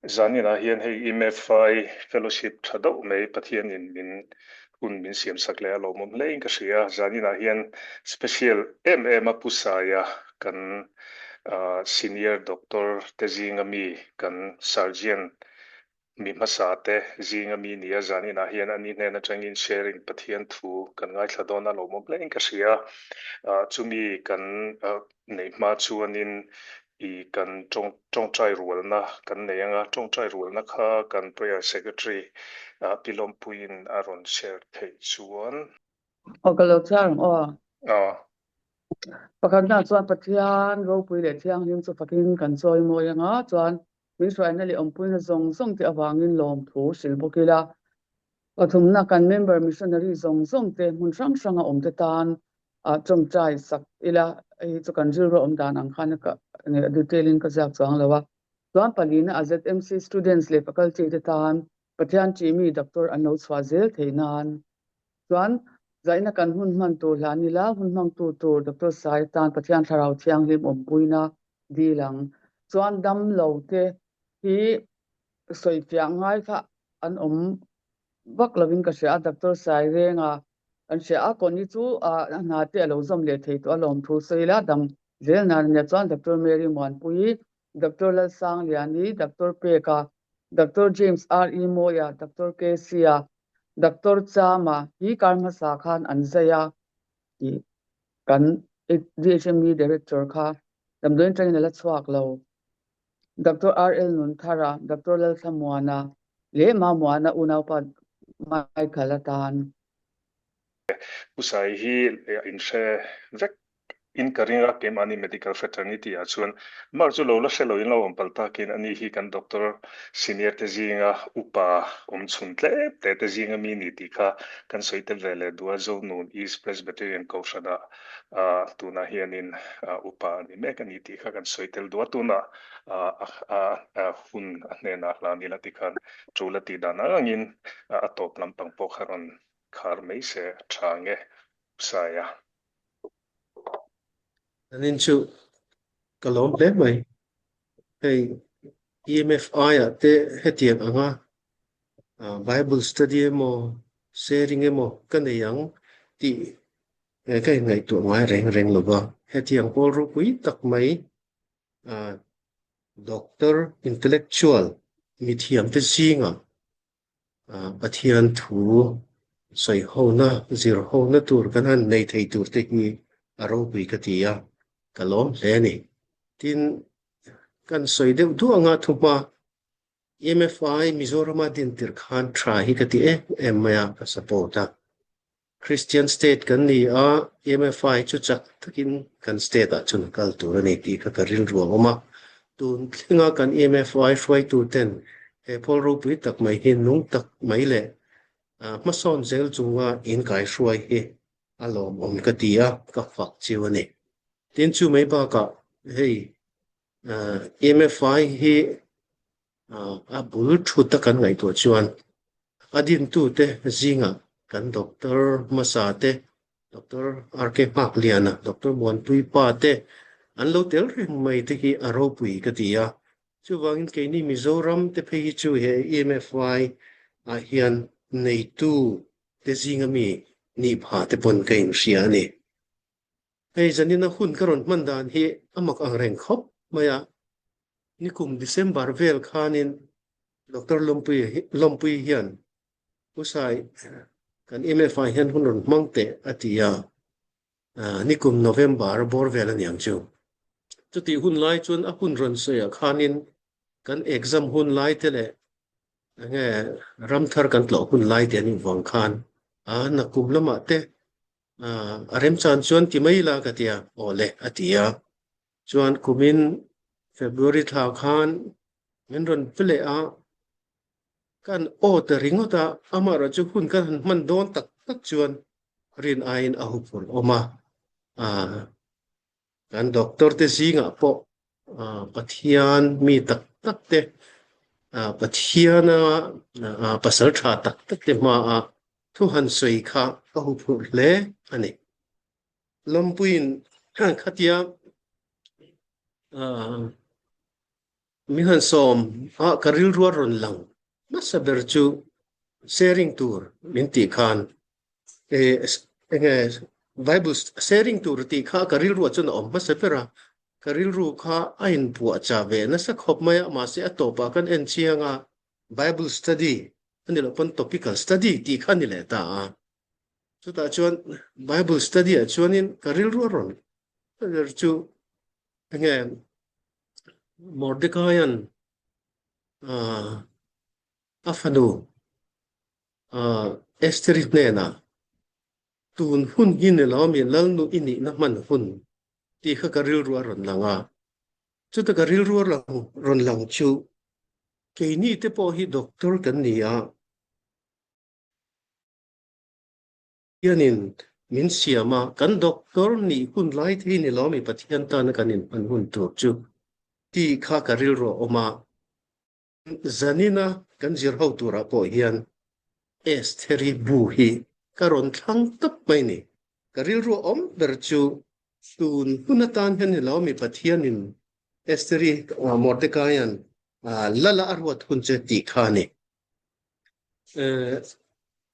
Zaninah hian hei MFI Fellowship tha deuh mai Pathianin min hun min siamsak leh a lawmawm hlein ka hria. Zaninah hian special em em a Pu Saia kan senior doctor te zinga mi kan surgeon Mi hmasa te zinga mi nia zaninah hian ani hnen atangin sharing Pathian thu kan ngaithla dawn a lawmawm hlein ka hria. Chumi kan neih hma chuanin i kan tawngtai rualna kan nei anga, tawngtai rualna kha kan prayer secretary Pi Lawmpuiin a rawn share theih chuan. Aw ka lo chhiar ang aw. Aw. Pakhatna chuan Pathian ropui leh thianghlim chu fakin kan chawi mawi anga chuan Min hruaina leh awmpuina zawng zawng te avangin lawmthu hrilh bawk ila. Pathumna kan member missionary zawng zawng te hmun hrang hranga awm te tan tawngtai sak ila, hei hi chu kan rilru awm dan ang khan ka detail in ka ziak chuang lo a. Chuan palina a ZMC students leh faculty te tan Pathian ṭihmi doctor an lo chhuah zel theih nan. Chuan zaihna kan hun hman tur hlan ila, hun hmangtu tur Doctor Sai tan Pathian Thlarau Thianghlim awmpuina dil ang. Chuan dam lo te hi sawi fiah ngai kha an awm vak lovin ka hria a, Doctor Sai Renga kan hria a, Connie chu a hna te a lo zawm leh thei tawh a lawmthu sawi ila dam zel nan a nia. Chuan Doctor Mary Muanpuii, Doctor Lalsangliani, Doctor Peka, Doctor James R. E. Mawia, Doctor KC-a, Doctor Chama hi kar hmasa khan an zai a tih kan DHME Director kha damdawiin atangin a la chhuak lo. Doctor RL Nunthara, Doctor Lalthlamuana leh Mamuana unaupa Michael atan. Pu Sai hi inhre vek in ka ring a, keimahni medical fraternity ah chuan mark chu lo la hre lo in lo awm palh takin ani hi kan doctor senior te zinga upa awm chhun tlem te te zinga mi ni tih kha kan sawi tel ve leh duh a, Zonun East Presbyterian Kohhran ah tunah hianin upa a ni mek a ni tih kha kan sawi tel duh a, tunah a hun a hnenah hlan ila tikhan tul a tih dan ang angin a tawp lampang pawh kha rawn khar mai se tha nge Saia. Anin chu ka lawm hle mai. Hei EMFI ah te hetiang anga Bible study emaw sharing emaw ka nei ang tih ka inngaihtuah ngai reng reng lo va. Hetiang pawl ropui tak mai Doctor intellectual mithiamte zingah Pathian thu sawi hona, zir hona tur kan han nei thei tur te hi a ropui ka ti a, ka lawm hle a ni. Tin, kan sawi deuh duah anga thuhma MFI Mizorama din tirh khan tha hi ka ti em em mai a, ka support a. Christian state kan ni a, MFI chu chak takin kan state ah chuan a kal tur a ni tih kha ka rilru a awm a. Tun thlenga kan MFI hruaitu ten he pawl ropui tak mai hi nung tak mai leh hmasawn zel chunga inkaihruai hi a lawmawm ka ti a, ka fak chiu a ni. Tin chu mai bakah hei MFI hi A bul thut a kan ngaihtuah chuan a dintute zingah kan Doctor hmasa te, Doctor RK Nghakliana, Doctor Muanpui pa te an lo tel reng mai te hi a ropui ka ti a. Chuvangin keini Mizoram te phei hi chu he EMFY ah hian neitu te zinga mi nih phah te pawn ka inhria a ni. Hei zanina hun ka rawn hman dan hi a mak ang reng khawp mai a, nikum December vel khanin Doctor Lawmpui hian Pu Sai kan MFI hian hun rawn hmang teh a ti a, nikum November bawr vel a ni ang chu. Chutih hun lai chuan a hun rawn sawiah khanin kan exam hun lai te leh enge ramthar kan tlawh hun lai te an invang khan a nakum lamah te A remchan chuan ti mai ila ka ti a, aw le a ti a. Chuan kumin February thla khan min rawn pe leh a, kan aw ta ringawt a, amaherawh chu hun kan han hman dawn tak tak chuan rin aiin a huphurh awm a. Kan doctor te zingah pawh Pathian mi tak tak te, Pathiana pasal tha tak tak te hmaah thu han sawi kha ka huphurh hle a ni. Lawmpuiin khatia. Min han sawm a, ka rilru a rawn lang hmasa ber chu sharing tur min tih khan enge Bible sharing tur tih kha ka rilru ah chuan a awm hmasa ber a, ka rilru kha a inbuahchah ve nasa khawp mai a, mahse a tawpah kan en chiang a, Bible study a ni loh pawn topical study tih kha a ni leh ta a. Chutah chuan Bible study ah chuanin ka rilru a rawn ber chu enge Mordecaian a fanu Estheri hnenah tun hun hi ni lo mi Lalnu i nihna hman hun tih kha ka rilru a rawn lang a. Chuta ka rilru a rawn lang chu keini te pawh hi doctor kan ni a, Pathianin min siam a, kan doctor nih hun lai thei ni lo mi Pathian tana kan inhman hun tur chu tih kha ka rilru a awm a. Zanina kan zir ho turah pawh hian Estheri bu hi ka rawn thlang tawp mai ni. Ka rilru a awm ber chu tun hun atan hian ni lo mi Pathianin Estheri Mordecaian lala a ruat hun che tih kha a ni.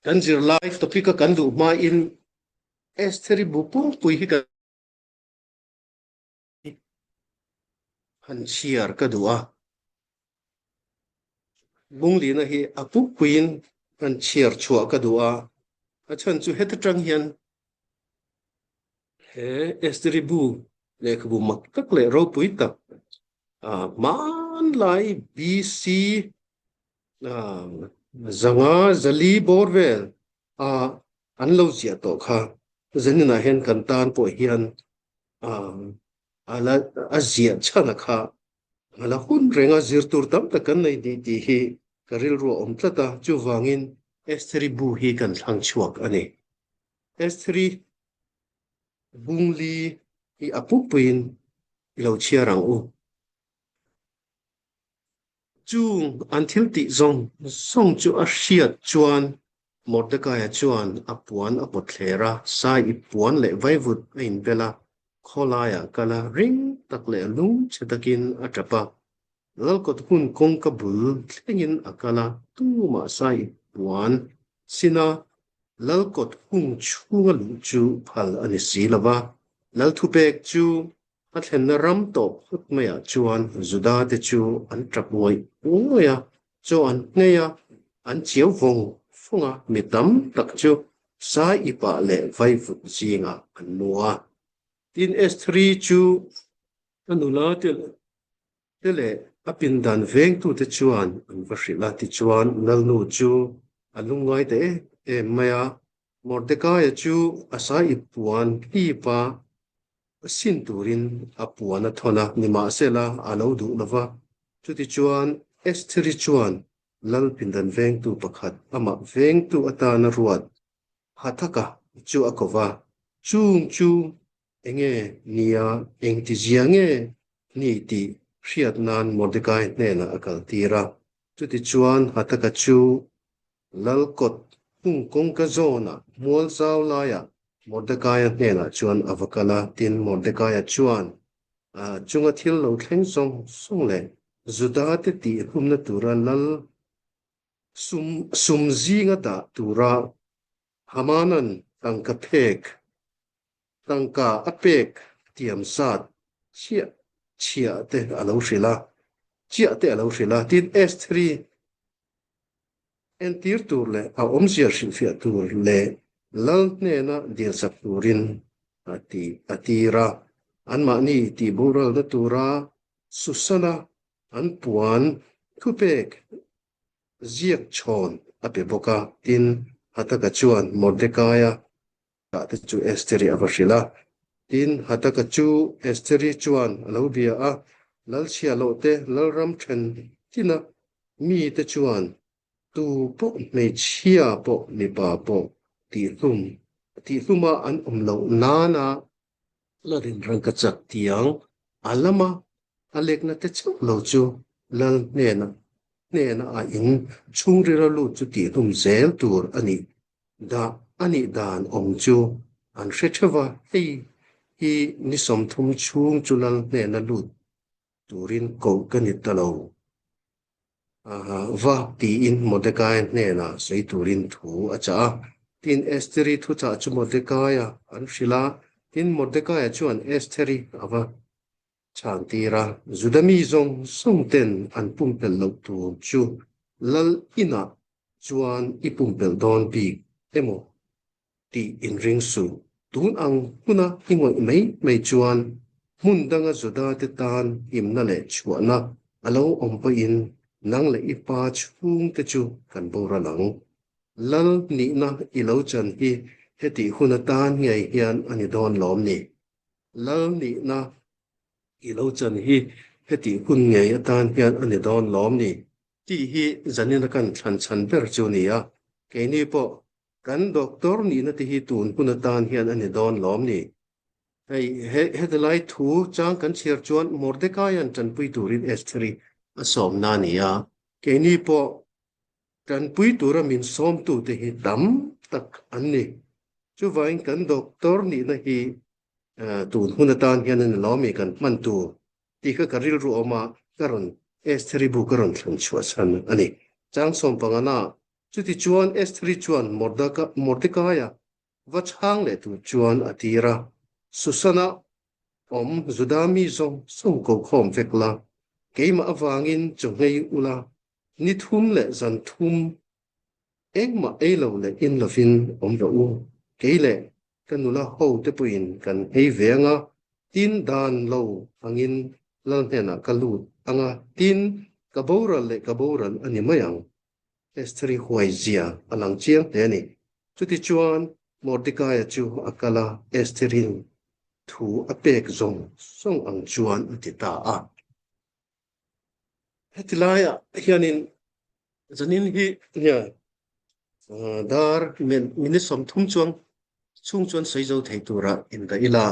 Kan zirlai topic a kan duh hmain Estheri bu pumppui hi kan han chhiar ka duh a. Bunglina hi a pumpuiin han chhiar chhuah ka duh a. A chhan chu heta tang hian he Estheri bu lehkhabu mak tak leh ropui tak hmanlai BC Zanga zali bawr vel a an lo ziah tawh kha zaninah hian kan tan pawh hian a la a ziah chhan a kha a la hun reng a zir tur tam tak kan nei ni tih hi ka rilru a awm tlat a chuvangin Estheri bu hi kan thlang chhuak a ni. Estheri bungli hi a pupuiin i lo chhiar ang u. Chung an thil tih zawng zawng chu a hriat chuan Mordekaia chuan a puan a pawt thler a, sai ip puan leh vaivut a inbel a, khawlaiah kal a, ring tak leh lungchhe takin a tap a. Lalkawt hmun kawngka bul thlengin a kal a, tumah sai ip puan sina Lalkawt hung chhunga luh chu phal a ni si lo va, Lalthupek chu A thlenna ram tawh phawt maiah chuan Juda te chu an tap ngawih ngawih a, chaw an hnei a, an chiau vawng vawng a, mi tam tak chu sai ipah leh vaivut zingah an mu a. Tin, Estheri chu a nula te te leh a pindan vengtute chuan an va hrilh a, tichuan Lalnu chu a lungngai ta em em mai a, Mordekaia chu a sai ip puan hlip a, sin turin a puan a thawn a, nimahsela a lo duh lo va. Chutichuan Estheri chuan Lal pindan vengtu pakhat amah vengtu atana ruat Hathaka chu a ko va, chung chu Enge nia engtizia nge ni tih hriat nan Mordekai hnenah a kaltir a. Chutichuan Hataka chu Lalkawt hung kawngka zawnah mual zau laiah Mordekaia hnenah chuan a va kal a. Tin, Mordekaia chuan a chunga thil lo thleng zawng zawng leh Juda-te tihhlumna tura lal sum sum zinga dah tura Hamanan tangka phek Tangka a pek tiam zat chiah chhiah te a lo hrilh a, chiah te a lo hrilh a. Tin, Estheri entir tur leh a awmzia hrilhfiah tur leh Lal hnena dilsak turin a ti a tir a. Anmahni tihboralna tura Susana an puan thupek ziak chhawn a pe bawk a. Tin, Hataka chuan Mordekaia Tah te chu Estheri a va hrilh a. Tin, Hataka chu Estheri chuan a lo bia a, Lalchhia loh te, Lalram then tina mite chuan tu pawh hmeichhia pawh mipa pawh tihhlum tihhluma an awm loh nana la rinrang ka chak tiang a lama a lekna te chauh lo chu Lal hnena hnena a in chhungrila lut chu tihhlum zel tur a nih Dah a nih dan awm chu an hre theuh va, hei hi ni 30 chhung chu lal hnena lut. turin koh ka ni ta lo. Va tiin Mordekaia hnenah sawi turin thu a chah a. Tin, Estheri thuchah chu Mordekaia an hrilh a. Tin, Mordekaia chuan Estheri a va chhan tir a, Juda mi zawng zawng ten an pumpelh loh tur chu lal inah chuan i pumpelh dawn bik emaw? tih inring suh. Tun ang hmuna i ngawih mai mai chuan hmun danga Juda te tan himna leh chhuahna a lo awm pawhin nang leh i pa chhungte chu kan boral ang. Lal nihna i lo chan hi hetih hun atan ngei hian a ni dawn lawm ni? Lal nihna i lo chan hi hetih hun ngei atan hian a ni dawn lawm ni? Tih hi zanina kan thlan chhan ber chu a ni a, keini pawh Kan doctor nihna te hi tun hun atan hian a ni dawn lawm ni? Hei, he heti lai thu chang kan chhiar chuan Mordecai-a'n tanpui turin Estheri a sawmna a ni a. Keini pawh tanpui tura min sawmtute hi tam tak an ni. Chuvangin kan doctor nihna hi tun hun atan hian a ni lawm ni kan hman tur tih kha ka rilru awm a, ka rawn Estheri bu ka rawn thlan chhuah chhan a ni. Chang sawmpangana Chutichuan Estheri chuan Mordekaia va chhang leh tur chuan a tir a, Susana awm Juda mi zawng zawng ko khawm vek la, keimah avangin chaw nghei ula, ni thum leh zan thum engmah ei lo leh in lovin awm rawh u, kei leh ka nula ho te pawhin kan nghei ve anga, tin dan lo angin lal hnenah ka lut anga, tin ka boral leh ka boral a ni mai ang. Estheri huai zia a lang chiang hle a ni. Chutichuan Mordekaia chu a kal a, Estherin thu a pek zawng zawng ang chuan a ti ta a. Heti laiah hianin zanin hi nia dar minute 30 chuang chhung chuan sawi zo thei tura indah ila.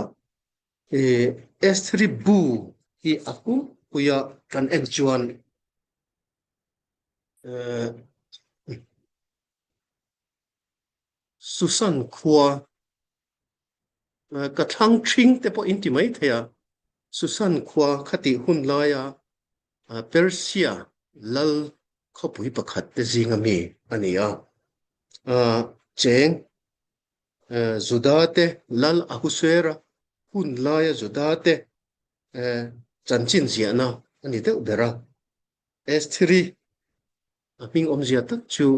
Estheri bu hi a pumpuia kan en chuan Susan khua ka thlang thing te pawh in ti mai thei a, Susan khua khatih hun laia Persia lal khawpui pakhat te zinga mi a ni a, cheng Juda te lal Ahasuera hun laia Juda te chanchin ziahna a ni deuh ber a. Estheri a hming awmzia tak chu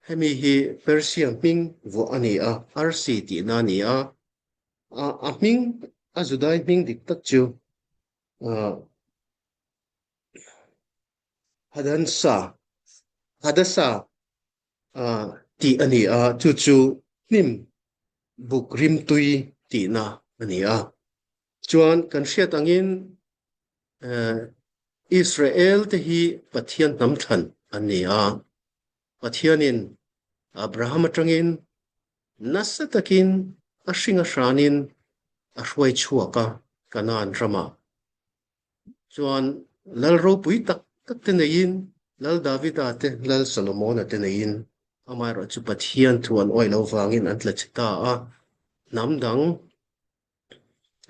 hemi hi Persia hming vuah a ni a, Arsi tihna a ni a, a hming a Judai hming dik tak chu Hadansa, Hadasa tih a ni a, chu chu hnim buk rimtui tihna a ni a. Chuan kan hriat angin Israel te hi Pathian hnam thlan an ni a. Pathianin Abraham atangin nasa takin a hring a hranin a hruai chhuak a Kanaan ramah. Chuan Lal ropui tak tak te neiin, Lal Davida te, Lal Solomona te neiin, amaherawhchu Pathian thu an awih loh vangin an tla chhe ta a. Hnam dang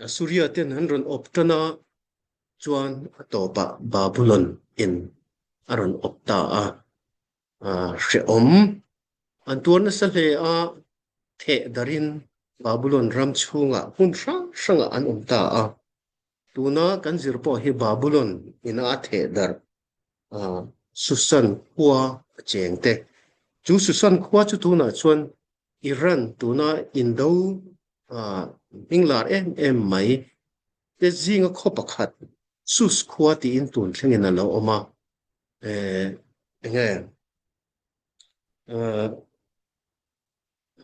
Assuria ten an rawn awp tan a, chuan a tawpah Babulon in a rawn awp ta a. Hrehawm an tuar nasa hle a, theh darin Babulon ram chhungah hmun hrang hrangah an awm ta a. Tuna kan zir pawh hi Babulon ina a theh darh Susan khua a cheng te. Chu Susan khua chu tunah chuan Iran tuna indo hming lar em em mai te zinga khaw pakhat Sus khua tiin tun thlengin a lo awm a. Enge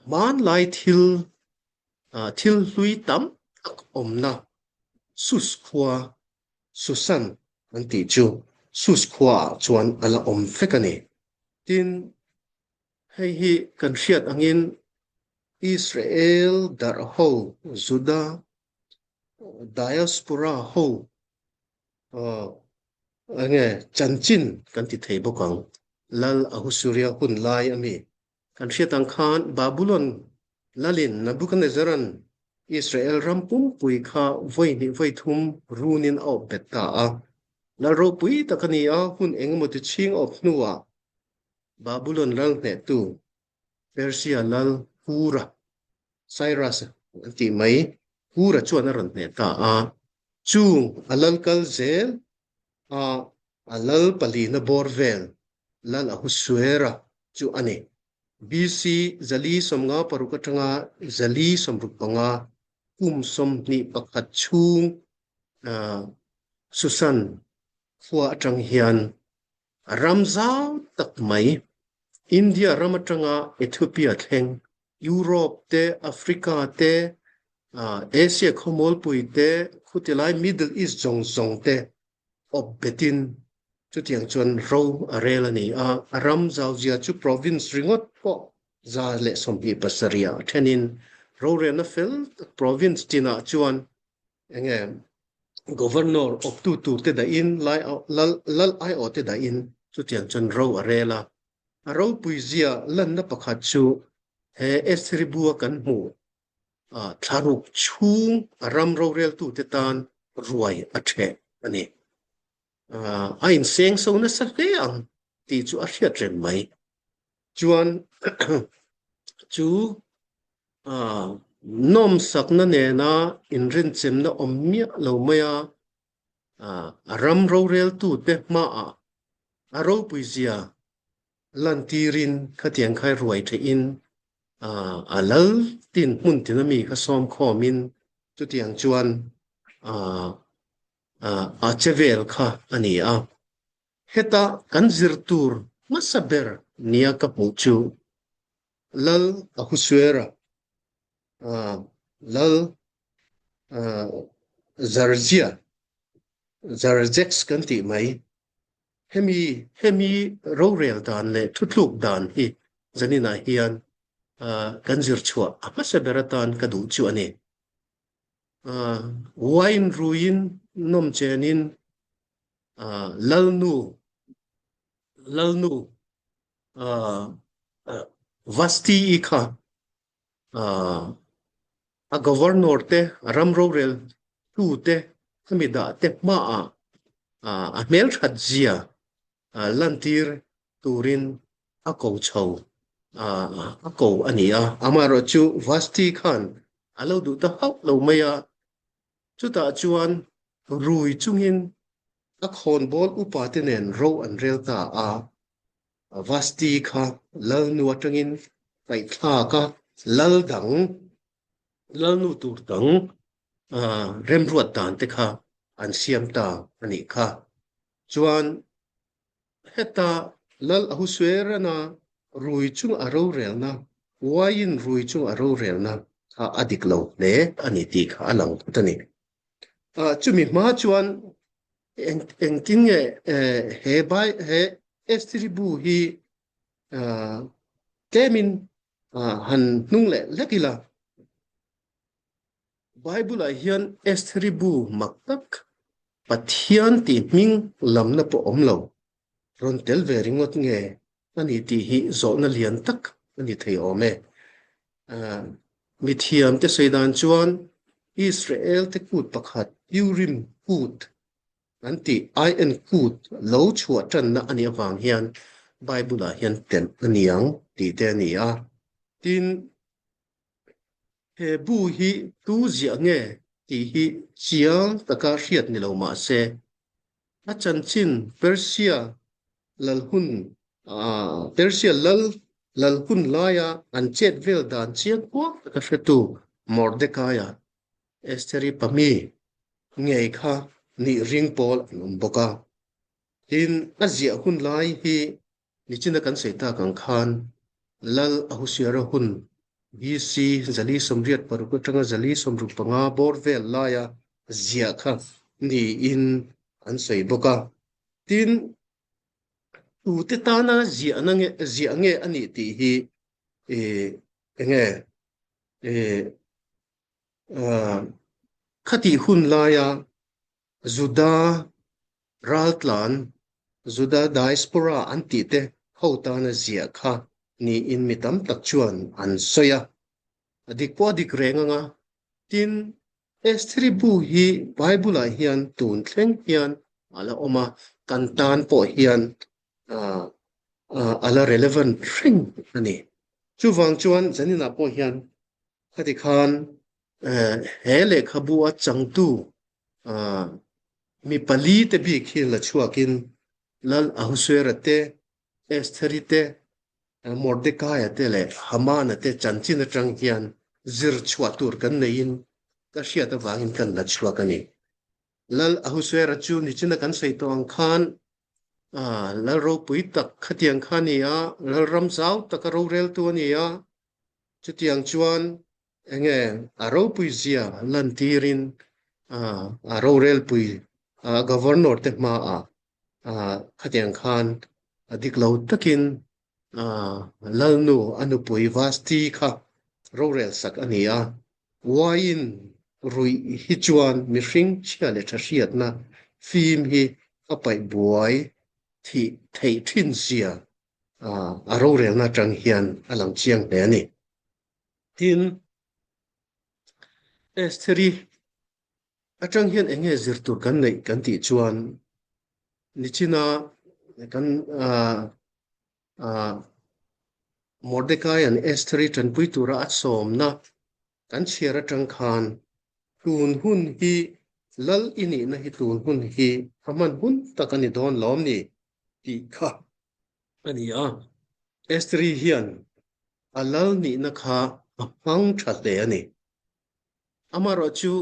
hmanlai thil thil hlui tam tak awmna Sus khua Susan an tih chu Sus khuaah chuan a la awm vek a ni. Tin, Hei hi kan hriat angin Israel darh ho, Juda diaspora ho enge chanchin kan ti thei bawk ang. Lal Ahusuria hun lai a mi. Kan hriat ang khan Babulon lalin Nebuchadnezzar-a'n. Israel ram pumpui kha vawi hnih vawi thum runin a awp bet ta a. Lal ropui tak a ni a, hun engemaw ti chhing awp hnuah Babulon lal hnehtu Persia lal Kura, Cyrus an tih mai, Kura chuan a rawn hneh ta a. Chung a lal kal zel a, a lal palina bawr vel lal Ahasuera chu a ni. BC 456 atanga 465 kum 21 chhung Susan khua atang hian ram zau tak mai India ram atanga Ethiopia thleng, Europe te, Africa te, Asia khawmualpui te, khutilai Middle East zawng zawng te awp betin chutiang chuan ro a rel a ni a. A ram zauzia chu province ringawt pawh 127 ah thenin rorelna fel tak province tinah chuan enge governor awptu tur te dahin lai lal lal aiawh te dahin chutiang chuan ro a rel a. A ropuizia lanna pakhat chu he Estheri bua kan hmuh thlaruk chhung a ram roreltute tan ruai a ṭheh a ni. A inseng so nasa hle ang tih chu a hriat reng mai. Chuan chu nawmsakna nena inrinchemna awm miah lo mai a, a ram roreltute hmaah a ropuizia Lantirin khatiang khai ruai theihin a lal tin hmun tina mi kha sawm khawmin chutiang chuan a che vel kha a ni a. Heta kan zir tur hmasa ber nia ka hmuh chu Lal Ahasuera, Lal Zarzia, Zarzex kan tih mai, Hemi hemi rorel dan leh thutluk dan hi zaninah hian kan zir chhuah a hmasa ber atan ka duh chu a ni. Wine ruiin nawm chenin Lalnu Lalnu Vasti-i kha a governor te, a ram rorel tu te, khami dah te hmaah a hmelthat zia lantir turin a ko chho a ko a ni a. Amaherawh chu Vasti khan a lo duh ta hauh lo mai a, chutah chuan rui chungin a khawnbawl upa te nen ro an rel ta a. Vasti kha lalnu atangin ngaihthlak a, lal dang, lalnu tur dang remruat dan te kha an siam ta a nih kha. Chuan heta lal Ahasuerana rui chung a rorelna, uaiin rui chung a rorelna kha a dik lo hle a ni tih kha a lang phawt a ni. Chumi hma chuan Eng engtin nge he bai he Estiri bu hi tlemin han hnung leh hlek ila. Bible ah hian Estiri bu mak tak Pathian tih hming lamna pawh awm lo rawn tel ve ringawt nge a ni tih hi zawhna lian tak a ni thei awm e. Mithiamte sawi dan chuan Israel te kut pakhat Purim kut an tih IN kut lo chhuah tanna a nih avang hian Bible ah hian telh a ni ang tih te a ni a. Tin, he bu hi tu ziah nge tih hi chiang taka hriat ni lo mah se, A chanchin Persia lal hun Persia lal lal hun laia an chet vel dan chiang kuak taka hretu Mordekaia, Estheri pami ngei kha nih ring pawl an awm bawk a. Tin, a ziah hun lai hi Nichina kan sawi tak ang khan Lal Ahusiara hun BC 486 atanga 465 bawr vel laia ziah kha niin an sawi bawk a. Tin, tute tana ziahna nge ziah nge a nih tih hi enge khatih hun laia Juda raltlan, Juda diaspora an tih te ho tana ziah kha niin mi tam tak chuan an sawi a. A dik pawh a dik reng ang a. Tin, Estheri bu hi Bible-ah hian tun thleng hian a la awm a, kan tan pawh hian a la relevant reng a ni. Chuvang chuan zaninah pawh hian khati khan he lehkhabu a changtu mi pali te bik hi la chhuakin Lal Ahasuera te, Estheri te, Mordekaia te leh Hamana te chanchin atang hian zir chhuah tur kan neiin ka hriat avangin kan la chhuak a ni. Lal Ahasuera chu nichina kan sawi tawh ang khan Lal ropui tak khatiang kha a ni a, Lal ram zau taka roreltu a ni a, chutiang chuan enge a ropui zia lantirin a rorelpui Governor te hmaah khatiang khan a dik lo takin Lalnu a nupui Vasti kha rorel sak a ni a. Uaiin ruih hi chuan mihring chhia leh tha hriatna fim hi a paih buai thih theih thin zia a rorelna atang hian a lang chiang hle a ni. Tin, Estheri atang hian eng nge zir tur kan neih kan tih chuan nichina kan Mordecai an Estheri tanpui tura a sawmna kan chhiar atang khan tun hun hi lal i nihna hi tun hun hi a hman hun tak a ni dawn lawm ni tih kha a ni a. Estheri hian a lal nihna kha a hmang tha hle a ni. Amaherawh chu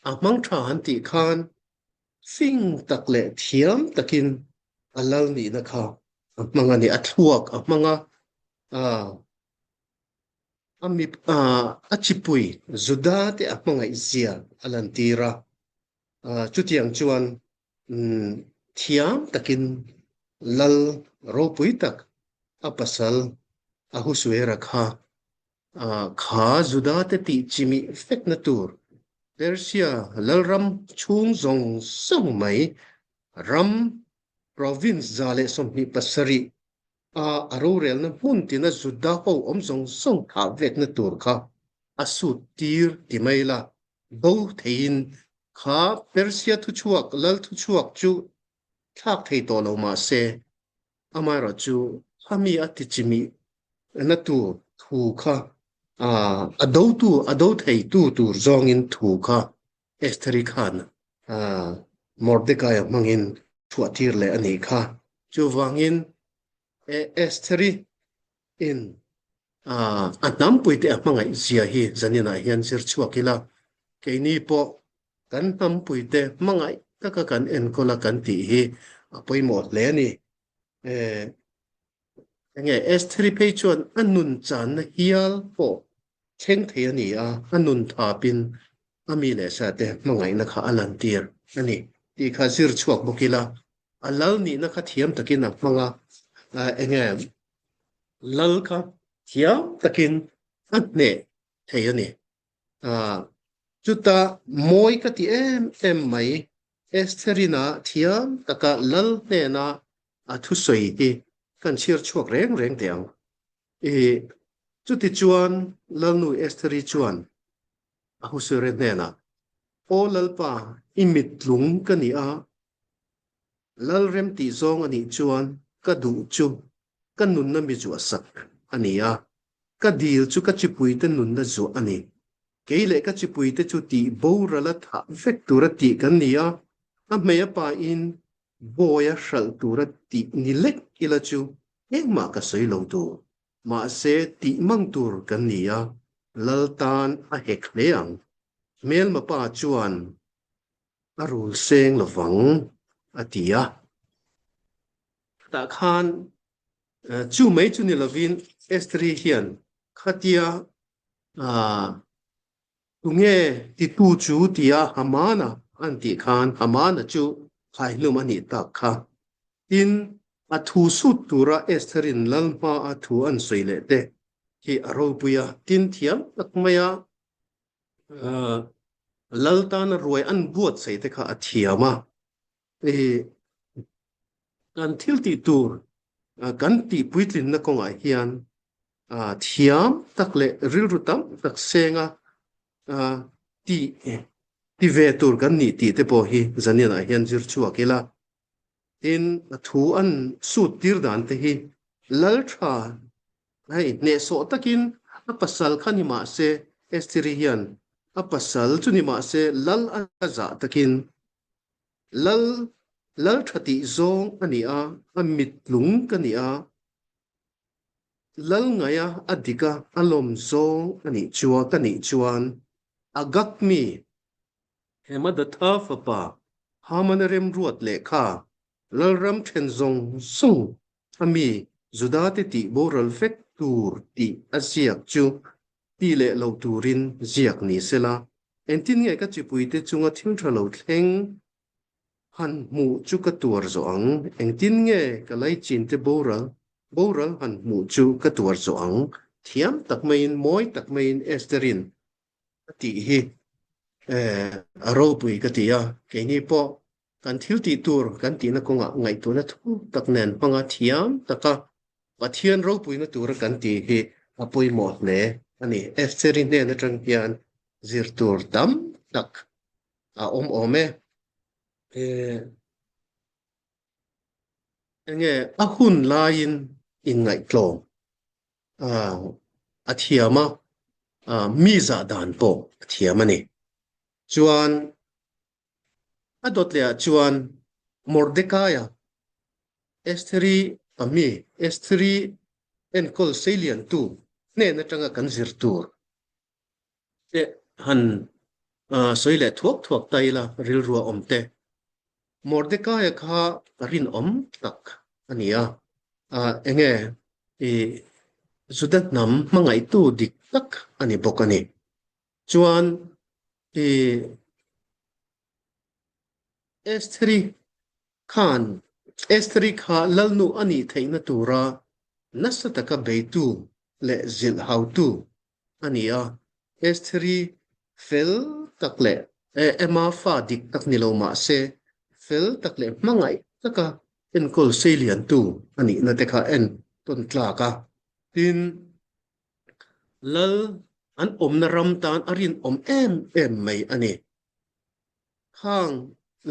a hmang tha an tih khan fing tak leh thiam takin a lal nihna kha a hmang a ni. A thluak a hmang a, a mi a chipui Juda te a hmangaih zia a lantir a. Chutiang chuan thiam takin lal ropui tak a pasal Ahasuera kha Kha Judate tih chimih fekna tur Persia lalram chhung zawng zawng mai ram province 127 a a rorelna hmun tina Juda ho awm zawng zawng thah vekna tur kha a sut tir ti mai la, bo theiin kha Persia thuchhuak lal thuchhuak chu thlak thei tawh lo mah se Amaherawh chu a mi a ti chimih na tur thu kha a dotu, a do theitu tur zawngin thu kha Estheri khan Mordekaia hmangin chhuah tir leh a nih kha. Chuvangin Estheri in a hnampuite a hmangaih zia hi zaninah hian zir chhuak ila, keini pawh kan hnampuite hmangaih taka kan enkawl a kan tih hi a pawimawh hle a ni. Enge Estheri phei chuan a nun channa hial pawh thleng thei a ni a, a nun thapin a mi leh sa te hmangaihna kha a lantir a ni tih kha zir chhuak bawk ila, a lal nihna kha thiam takin a hmang a, enge lal kha thiam takin a hneh thei a ni. Chuta mawi ka ti em em mai, Estherina thiam taka lal hnena a thusawi hi kan chhiar chhuak reng reng teh ang. Chutichuan Lalnu Estheri chuan Ahasuerus hnenah, Aw Lalpa, i mittlung ka ni a, Lal rem tih zawng a nih chuan ka duh chu ka nunna mi zuah sak a ni a, ka dil chu ka chipuite nunna zuah a ni. Kei leh ka chipuite chu tih borala thah vek tura tih kan ni a, a hmei a pain bawia hralh tura tih ni lek ila chu engmah ka sawi lo tur. Mahse tih mang tur kan ni a, Lal tan a hek hle ang. Hmelma pa chuan a rul seng lovang, a ti a. Tah khan chu mai chu ni lovin Estheri hian khatia tunge titu chu tia Hamana an tih khan Hamana chu khaihlum a nih tak kha. Tin, a thu sut tura Estherin lal hmaa thu an sawi leh te hi a ropui a, tin thiam tak maia Lal tana ruai an buatsaih te kha a thiam a, kan thil tih tur kan tih puitlinna kawngah hian thiam tak leh rilru tam tak senga. Tih ti ve tur kan nih tih te pawh hi zaninah hian zir chhuak ila. Tin, a thu an sut tir dan te hi lal tha hei hnehsawh takin a pasal kha ni mah se Estheri hian a pasal chu ni mah se lal a zah takin lal lal tha tih zawng a ni a, a mittlung ka ni a, Lal ngaia a dik a, a lawm zawng a nih chuan ka nih chuan Agag mi Hemadatha fapa Hamana remruat lehkha Lalram then zawng zawng a mi Judate tih boral vek tur tih a ziak chu ti leh lo turin ziak ni sela, engtin nge ka chipuite chunga thil tha lo thleng Han hmuh chu ka tuar zawh ang, engtin nge ka laichin te boral boral han hmuh chu ka tuar zawh ang? Thiam tak maiin, mawi tak maiin Estherin a tih hi a ropui ka ti a, keini pawh kan thil tih tur kan tihna kawngah ngaihtuahna thu tak nen hmanga thiam taka Pathian ropuina tura kan tih hi a pawimawh hle a ni. Estheri hnen atang hian zir tur tam tak a awm awm e. Enge a hun laiin inngaihtlawm a thiam a, mi zah dan pawh a thiam a ni. Chuan a dawt lehah chuan Mordekaia, Estheri a mi, Estheri enkawl seiliantu hnen atanga kan zir tur Te han sawi leh thuak thuak ta ila rilrua awm te. Mordekaia kha ka rinawm tak a ni a, enge i Juda hnam hmangaihtu dik tak a ni bawk a ni. Chuan i Estheri khan Estheri kha lalnu a nih theihna tura nasa taka beitu leh zilh hautu a ni a. Estheri fel tak leh Emma fa dik tak ni lo mah se, fel tak leh hmangaih taka enkawl seiliantu a nihna te kha en tawn tlak a. Tin, lal an awmna ram tan a rinawm em em mai a ni. Khang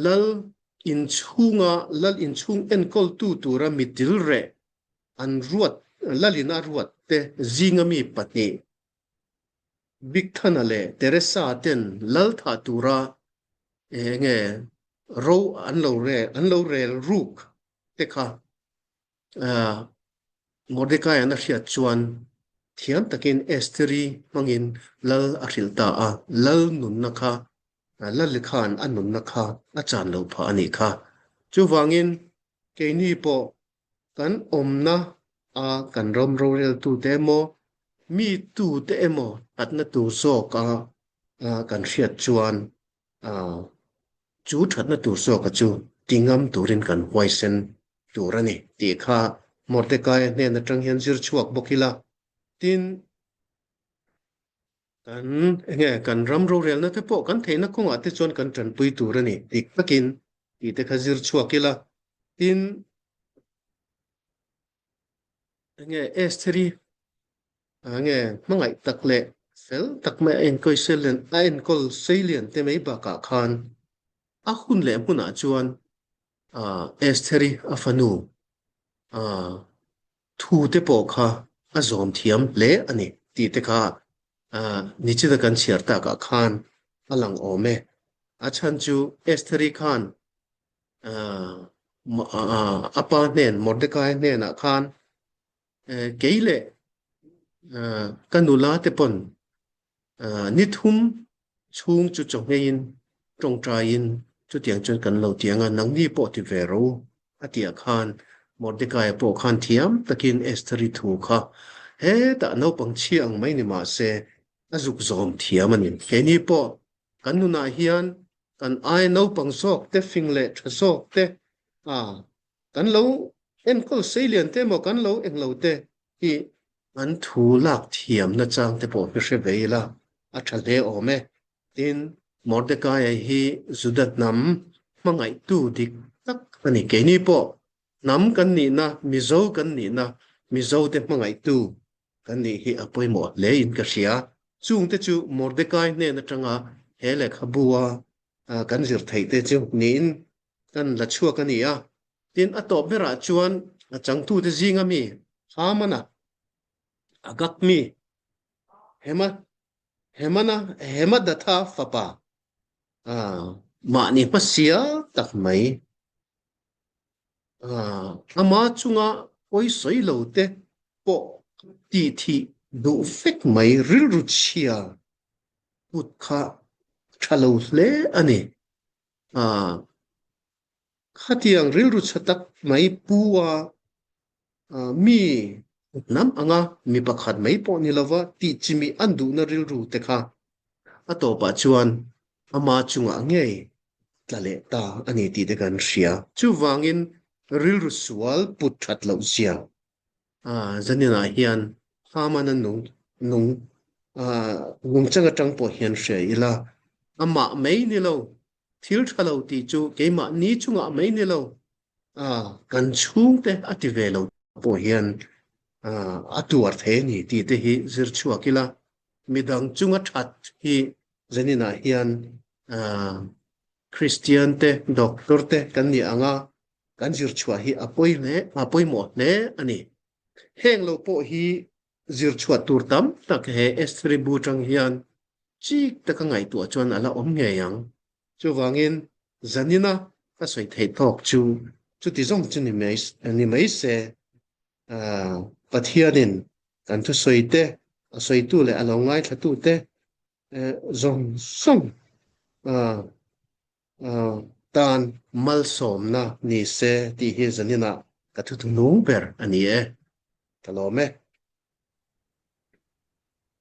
lal inchhunga lal inchhung enkawltu tura mitil reh an ruat lalin a ruat te zinga mi pahnih Bigthana leh Teresa ten lal thah tura enge ro an lo an lo rel ruk te kha Mordecai-a'n a hriat chuan thiam takin Estheri hmangin lal a hrilh ta a, lal nunna kha, Lali khan a nunna kha a chan lo phah a nih kha. Chuvangin keini pawh kan awmna a kan ram roreltute emaw, mi tute emaw thatna tur zawka kan hriat chuan Chu thatna tur zawka chu ti ngam turin kan huaisen tur a ni tih kha Mordekaia hnen atang hian zir chhuak bawk ila. Tin, kan enge kan ram rorelna te pawh kan theihna kawngah te chuan kan tanpui tur a ni dik takin tih te kha zir chhuak ila. Tin, Enge Estheri enge hmangaih tak leh fel tak mai a enkawi selian a enkawl seilian te mai bakah khan a hun leh hmunah chuan Estheri a fanu thu te pawh kha a zawm thiam hle a ni tih te kha nichina kan chhiar takah khan a lang awm e. A chhan chu Estheri khan a pa hnen Mordecai hnenah khan kei leh ka nula te pawn ni thum chhung chu chawhmeiin tawngtaiin chutiang chuan kan lo ti ang a, nangni pawh ti ve ro a tih ah khan Mordecai pawh khan thiam takin Estheri thu kha hetah naupang chhia ang mai ni mah se a zuk zawm thiam a ni. Keini pawh kan nunah hian kan ai naupang zawk te fing leh tha zawk te a kan lo enkawl seilian te emaw kan lo englo te hi an thu lak thiamna chang te pawh hi hre ve ila a tha hle awm e. Tin, Mordekaia hi Juda hnam hmangaihtu dik tak a ni. Keini pawh hnam kan nihna, Mizo kan nihna, Mizote hmangaihtu Kan nih hi a pawimawh hle in ka hria. Chungte chu Mordecai hnen atanga he lehkhabu a kan zir theih te chu niin kan la chhuak a ni a. Tin, a tawp berah chuan a changtute zinga mi Hamana, Agag mi, Hema, Hemana, Hemadatha fapa, mahni hmasia tak mai, ama chunga pawi sawi lo te pawh tih thih duh vek mai rilru chhia put kha tha lo hle a ni. Khatiang rilru chhe tak mai pu a mi hnam anga mi pakhat mai pawh ni lova tih chimih an duhna rilru te kha a tawpah chuan ama chungah ngei tla leh ta a ni tih te kan hria. Chuvangin rilru sual put that loh zia zaninah hian Hamana nung nung nungchang atang pawh hian hria ila amah mai ni lo thil tha lo tih chu keimah ni chungah mai ni lo kan chhungte a ti ve lo pawh hian a tuar thei a ni tih te hi zir chhuak ila midang chunga that hi zaninah hian Kristian te doctor te kan ni anga kan zir chhuah hi a pawi hle a pawimawh hle a ni. Heng lo pawh hi zir chhuah tur tam tak he Estheri bu tang hian chik taka ngaihtuah chuan a la awm ngei ang. Chuvangin zanina ka sawi theih tawk chu chuti zawng chu ni mai ni mai se. Pathianin kan thusawi te, a sawitu leh a lo ngaithlatu te zawng zawng tan malsawmna ni se tih hi zaninah ka thuthlung ber a ni e. Ka lawm e.